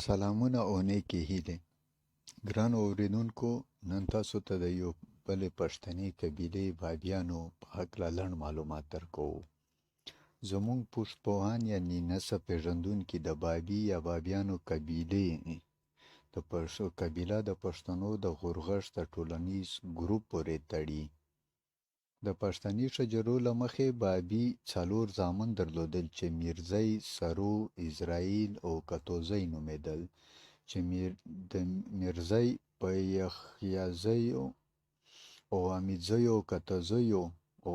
سلامونه او نیکې هیلې. ګرانو اوریدونکو، نن تاسو ته د یو بلې پښتنې قبیلې بابیانو په هکله لنډ معلومات درکوو. زموږ پښتپوهان یعنی نسب پیژندونکي د بابي یا بابیانو قبیلې د پښتو قبیله د پښتنو د غورغښت د ټولنیز ګروپ پورې تړي. د پښتني شجرو له مخې بابي څلور زامن درلودل چې میرزی، سرو، اسرائیل او کتوزی نومېدل، چې د میرزی په یحییزیو او حمیدزیو او کتوزیو او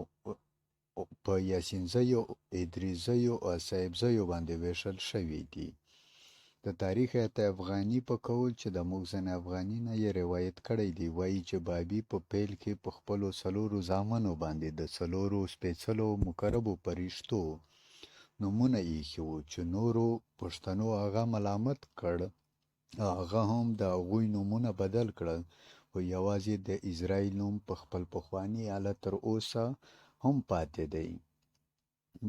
په یاسینزیو، ادریزیو او صاحبزیو باندې ویشل شوي دي. د تاریخ حیات افغاني په قول چې د مخزن افغاني نه یې روایت کړی دی، وایي چې بابي په پیل کې په خپلو څلورو زامنو باندې د څلورو سپېڅلو مقربو پرښتو نومونه ایښي وو، چې نورو پښتنو هغه ملامت کړ او هغه هم د هغوی نومونه بدل کړل، خو یوازې د اسرائیل نوم په خپل پخواني حالت تر اوسه هم پاتې دی.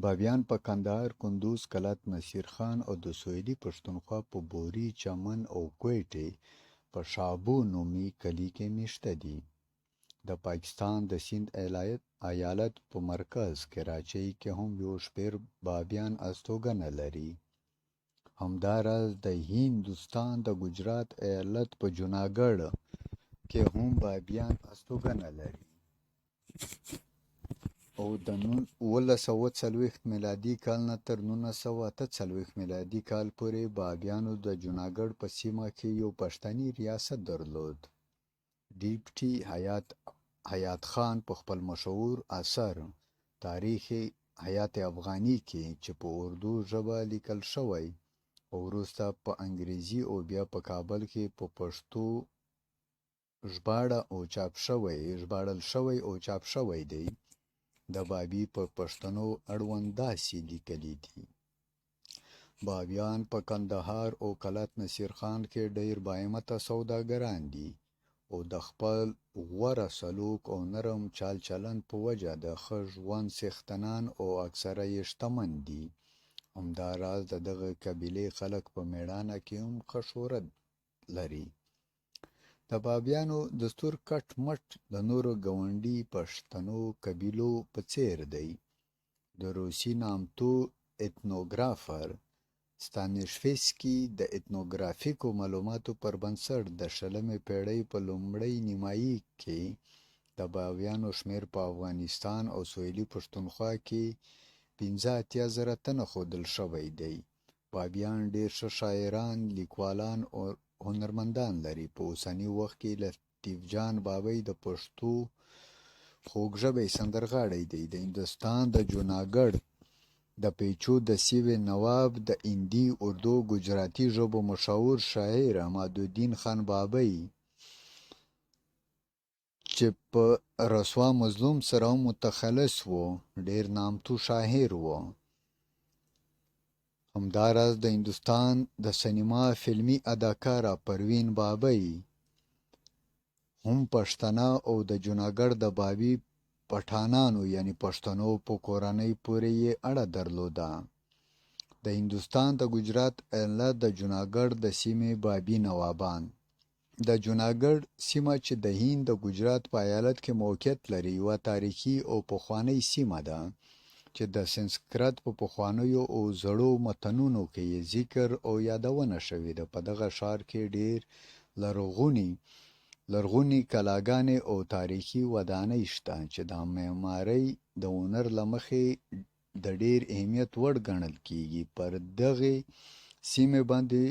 بابیان په کندهار، کندوز، کلات، نصیر خان او د سویلي پښتونخوا په بوري، چمن او کویټې په شابو نومي کلي کې میشته دي. د پاکستان د سیند ایالت په مرکز کراچۍ کې هم یو شمېر بابیان استوګنه لري. همداراز د هندوستان د ګجرات ایالت په جوناګړ کې هم بابیان استوګنه لري. او د 1740 میلادي کال نه تر 1948 میلادي کال پورې بابیانو د جوناګړ په سیمه کې یو پښتني ریاست درلود. ډیپټي حیات خان په خپل مشهور اثر تاریخ حیات افغاني کې چې په اردو ژبه لیکل شوی او وروسته په انګریزي او بیا په کابل کې په پښتو ژباړل شوی او چاپ شوی دی، د بابي په پښتنو اړوند داسې لیکلي دي: بابیان په کندهار او کلات نصیر خان کې ډېر باهمته سوداګران دي او د خپل غوره سلوک او نرم چال چلند په وجه د ښه ژوند څښتنان او اکثره یې شتمن دي. همداراز د دغه قبیلې خلک په مېړانه کې هم ښه شهرت لري. د بابیانو دستور کټ مټ د نورو ګاونډي پښتنو قبیلو په څېر دی. د روسي نامتو اتنوګرافر ستانیشفسکي د اتنوګرافیکو معلوماتو پر بنسټ د شلمې پېړۍ په لومړۍ نیمایي کې د بابیانو شمېر په افغانستان او سویلي پښتونخوا کې 85,000 تنه ښودل شوی دی. بابیان ډېر ښه شاعران، لیکوالان او هنرمندان لري. په اوسني وخت کې لطیف جان بابی د پښتو خوږ ژبی سندرغاړی دی. د هندوستان د جوناګړ د پیچو د سیمې نواب، د هندي، اردو، ګجراتي ژبو مشهور شاعر عمادالدین خان بابی چې په رسوا مظلوم سره هم متخلص و، ډېر نامتو شاعر و. همداراز د هندوستان د سینما فلمي اداکاره پروین بابی هم پښتنه او د جوناګړ د بابي پټانانو یعنی پښتنو په کورنۍ پورې یې اړه درلوده. د هندوستان د ګجرات ایالت د جوناګړ د سیمې بابي نوابان. د جوناګړ سیمه چې د هند د ګجرات په ایالت کې موقعیت لري، یوه تاریخي او پخوانۍ سیمه ده چې د سنسکرت په پخوانیو او زړو متنونو کې یې ذکر او یادونه شوې ده. په دغه ښار کې ډېر لرغوني کلاګانې او تاریخي ودانۍ شته چې د معمارۍ د هنر له مخې د ډېر اهمیت وړ ګڼل کېږي. پر دغې سیمې باندې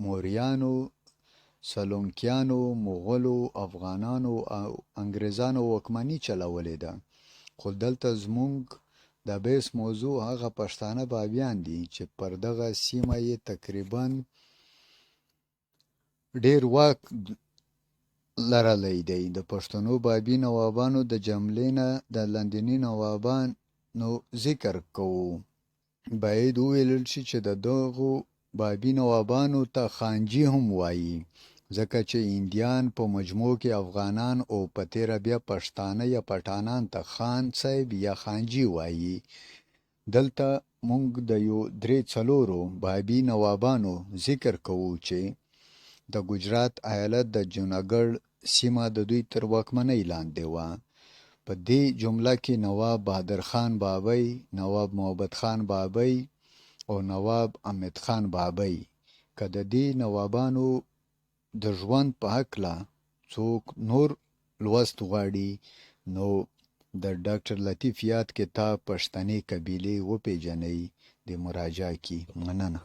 موریانو، سلونکیانو، مغولو، افغانانو او انګریزانو واکمني چلولې ده. خو دلته زموږ د بحث موضوع هغه پښتانه بابیان دي چې پر دغه سیمه یې تقریبا ډېر واک لرلی دی. د پښتنو بابي نوابانو د جملې نه د لاندني نوابانو ذکر کوو. باید وویل شي چې د دغو بابي نوابانو ته خانجي هم وایي، ځکه چې هندیان په مجموع کې افغانان او په تېره بیا پښتانه یا پټانان ته خان صاحب یا خانجي وایي. دلته مونږ د یو درې څلورو بابي نوابانو ذکر کوو چې د ګجرات ایالت د جوناګړ سیمه د دوی تر واکمنۍ لاندې وه. په دې جمله کې نواب بهادر خان بابی، نواب محبت خان بابی او نواب حمید خان بابی. که د دې نوابانو د ژوند په هکله څوک نور لوست غواړي نو د ډاکټر لطیف یاد کتاب پښتنې قبیلې وپیژنئ د مراجعه کی. مننه.